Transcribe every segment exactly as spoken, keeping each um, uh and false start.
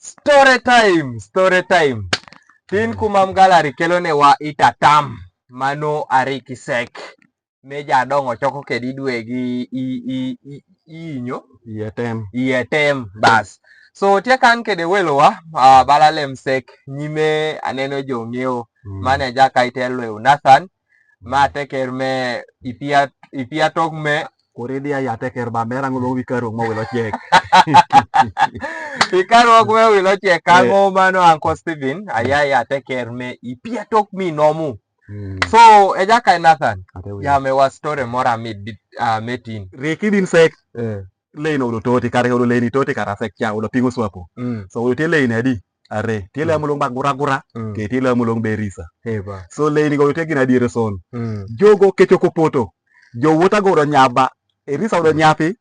Story time, story time. Tin kumam galari kelo ne wa ita tam, mano ari kisek. Me ja dong ochoko kedi dwe gi i, i, i, i nyo? Iye tem. Iye tem, bas. So, tye kan kede welo wa, ah, bala lem sek, nyime aneno jo ng'iewo, mm, mane ja kaite lwew Nathan, ma teker me ipia, ipia tok me. Kuri dia ya teker ba mera ngolo wi karuok mo wilo chek. I karuok me wilo chek, eh, kango mano Uncle Steven, aya ya teker me ipia tok mi nomu. Mm. So, e ja kai Nathan, ate wi. Ya me wa story mora mi di, ah, metin. Riki din sek. Eh. Lei no ulo toti, kare ulo lei ni toti, kara sek cha, ulo pingo swapo. Mm. So, ulo te lei ne di. Are, tye lei, mm, amulong ba gura gura, mm, ke tye lei amulong be risa. Eba. So lei ni go te gina dire son. Mm. Jogo kecho ko poto. Jo wota go do nyaba. E risa do nyapi.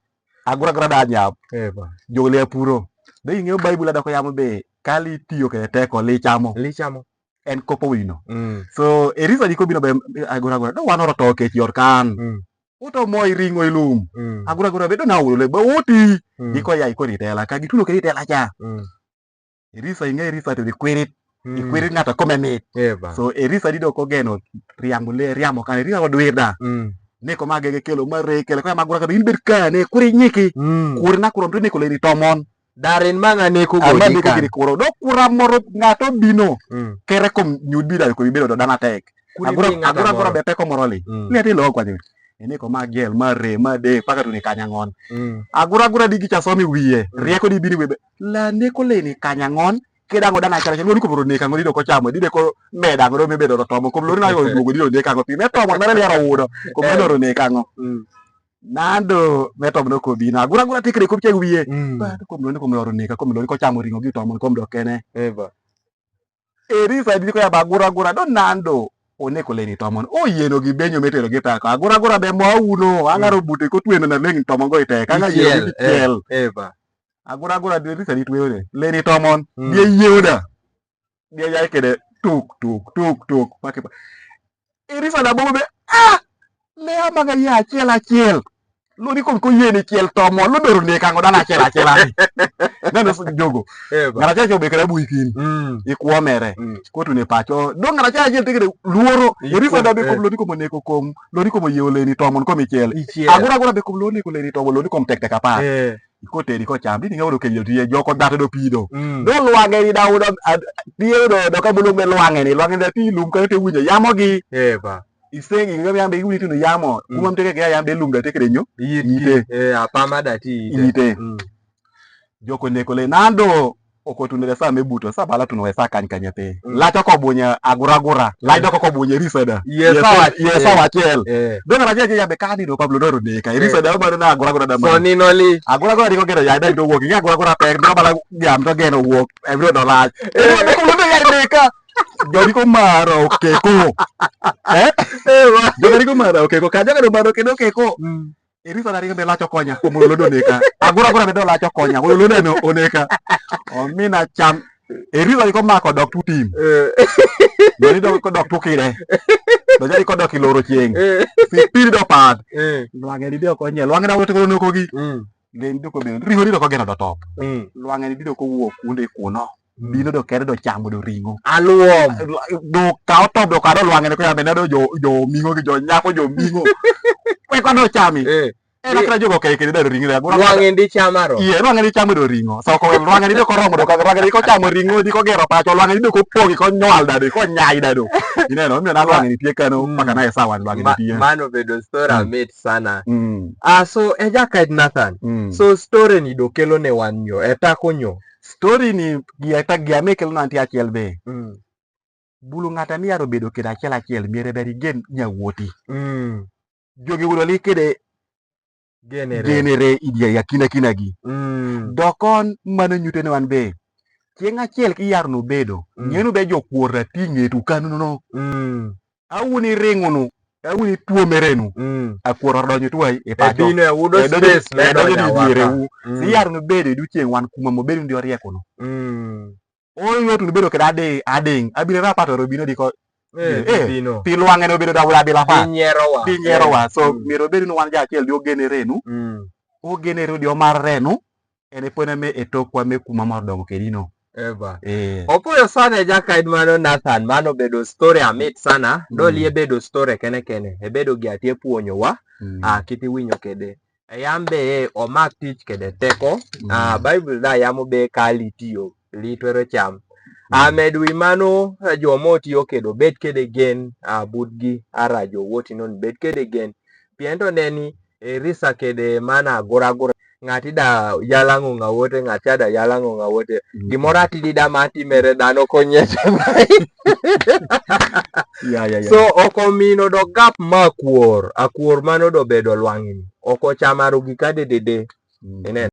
Agura gura da nyab. Eba. Jogo le puro. De ing'eyo Baibul adako yamo be kali tiyo ke teko lichamo. Lichamo. En kopo wino. Mm. So e risa di ko bino be agura gura. Do wanoro to kech yor kan. Mm. Uto mo iringo ilum. Mm. Agura gura be do na ulo le be oti. Mm. Di ko ya ikori tela. Ka gituno ke tela cha. Mm. Erisa ing'e erisa to dikwirit. Mm. Ikwirit ng'ato kome mit. Eba. So erisa dido ko geno riambo le riambo kan erisa ko dwirda. Mm. Ne ko ma gege kelo ma re kelo ko ma gura ka in bed ka ne kuri nyiki. Mm. Kuri na kurom to ne ko le ni tomon. Darin ma ng'a ne ko godi kan. Kuro. Do kura moro ng'ato bino. Mm. Kere kom nyud bida ko ibedo do dana tek. Kuri agura bi ng'ato agura moro. Agura be peko moro li. Mm. Ne ti lo kwa ni. Ene ko ma gel ma re ma de paka tuni kanya ng'on. Mm. Agura agura di gicha somi wiye. Mm. Rieko di bini wiye. La ne ko le ni kanya ng'on. Keda ngo dana chara chara ni ko bro ne kango di do ko chamo di de ko me dango do me bedo do tomo ko bro na yo dugo di do ne kango pi me tomo mere le ro wudo ko bro ne kango. Mm. Nando me tomo no ko bina agura agura tikre ko che wiye. Mm. Ba ko bro ne ko me ro ne ka ko bro ne ko chamo ringo gi tomo ko do kene. Eba. Erisa di ko ya ba gura gura do nando. One ko leni tomon. O yeno gi benyo metero gi pako. Agura gura be mo uno. Angaro bute ko tweno na leni tomon go ite. Kanga yeno gi tiel. Eba. Agura gura di erisa di twene. Leni tomon. Mm. Di yeoda. Di ya kede tuk tuk tuk tuk. Pake pa. Erisa da bobo be. Ah! Le amanga ya achiel achiel. Lo ni kom ko yeni chiel tomo lo doro ne kango dana chiel achiel ani. Neno jogo. Eba. Ngara cha chobe kara bui kin. Mm. Ikuo mere. Mm. Ko tune pacho. Do ngara cha achiel tikere luoro. Ikuo, erisa da be kom lo ni kom ne ko kom. Lo ni kom yeo le ni tomon kom ichiel. Ichiel. Agura agura be kom lo ni ko le ni tomon lo ni kom tek tek apa. Eh. Iko teri ko cham di ni ngawdo ke yo tiye joko dato do pido. Mm. Do lwange ni da udo tiye do do ka bulung be lwange ni lwange da ti lum ka te wunye yamo gi. Eba. Isegi ngam yambe iwinjo tunu yamo. Mm. Kuma mteke ke yambe lumda tekere nyo. Yite. Yite. Eh, apama da ti yite. Yite. Mm. Joko ne kole nando oko tunu de sa me buto sa bala tunu we sa kany kanya te. Mm. Lacho ko bunya agura agura. Lacho ko bunya risada. Yes, yes, yes. Yes, achiel. Eh. Dong raja je yambe kani do Pablo doro de ka. Eh. Risada ba na agura agura da ma. So ni noli. Agura agura di ko gero ya da do woki agura agura pe do bala yam to geno wok. Every do la. Eh, ko lo ya de ka. Jodi ko maro keko. Eh? Ewa. Jodi ko maro keko. Ka jaga do maro kedo keko. Mm. Erisa dari ke bela chokonya. Ko mulo do neka. Agura agura bedo la chokonya. Mulo do no oneka. Omina cham. Erisa ko mako dok tutim. Eh. Jodi do ko dok tukire. Do jadi ko dok iloro chieng. Eh. Si piri do pad. Eh. Lwange di do konye. Lwange da wote ko no kogi. Mm. Len do ko ben. Riho di do ko geno do top. Mm. Lwange di do ko wo kunde kuno. Mm. Bino do kere do chamo do ringo. Aluom. Do kao top do kado lwange ko ya bene do jo jo mingo ki jo nyako jo mingo. Kwe ko do chami. Eh. E na kra jogo ke ke do ringo. Lwange ndi chamaro. Iye lwange ndi chamo do ringo. So ko lwange ndi do ko romo do ka lwange ndi ko chamo ringo ndi ko gero pacho lwange ndi do ko pogi ko nywal da do ko nyai da do. Ineno mi na lwange ndi tie kano paka na sawa lwange ndi tie. Mano bedo stora mit sana. Mm. Ah, so e ja kait Nathan. Mm. So story ni do kelo ne wan nyo e tako nyo. Story ni gia ta gia me kelo nanti achiel be. Mm. Bulu ng'ata mi yaro bedo kede achiel achiel miere beri gen nyawoti. Mm. Jogi wulo li kede genere. Genere idia ya kina kina gi. Mm. Dokon mano nyute ne wan be. Chieng' achiel ki yar nu bedo. Mm. Ng'enu be jokuor ra ti ng'etu kanu no. Mm. Awuni ring'unu, awuni tuo merenu. Mm. Akuor odonyo tuai e pacho. Ebino e udo space me donyo e diere u. Mm. Si yar nu bedo edu chieng' wan kuma mo bedo ndi oriekunu. Mm. Oyo tu bedo keda ade ading. Abire rapato robino diko. Eh, eh, bino. Pi lwange no bedo da wula bila pa. Pi nyero wa. Pi nyero wa. Eh. So, mm, miro bedo no wan ja achiel di ogenere nu. Mm. Ogenere di omar renu. En e pwene me e tokwa me kuma mar dongo kedino. Eva. Eh. Opuoyo sana e jakaid mano Nathan, mano obedo story amit sana. Mm. Doli ebedo story kene kene. Ebedo gi ati e puonyowa. Mm. Ah, kit iwinyo kede. E yambe, eh, omak tich kede teko. Mm. Ah, Bible da yamo be ka litiyo, litwero cham. Mm. Ah, med wi mano, eh, jo motiyo kede obed kede gen, ah, but gi arajo woti non bed kede gen. Pien to neni, eh, risa kede mana agura agura. Ng'ati da yal ang'o ng'awote, ng'ati da yal ang'o ng'awote. Mm. Gimoro atidi da ma timere dhano konyete. Ya, ya, ya. So, ok omino do gap ma akwor, akwor mano do bedo lwang'ni. Ok ochamo arugi ka dedede. Mm. Ineno?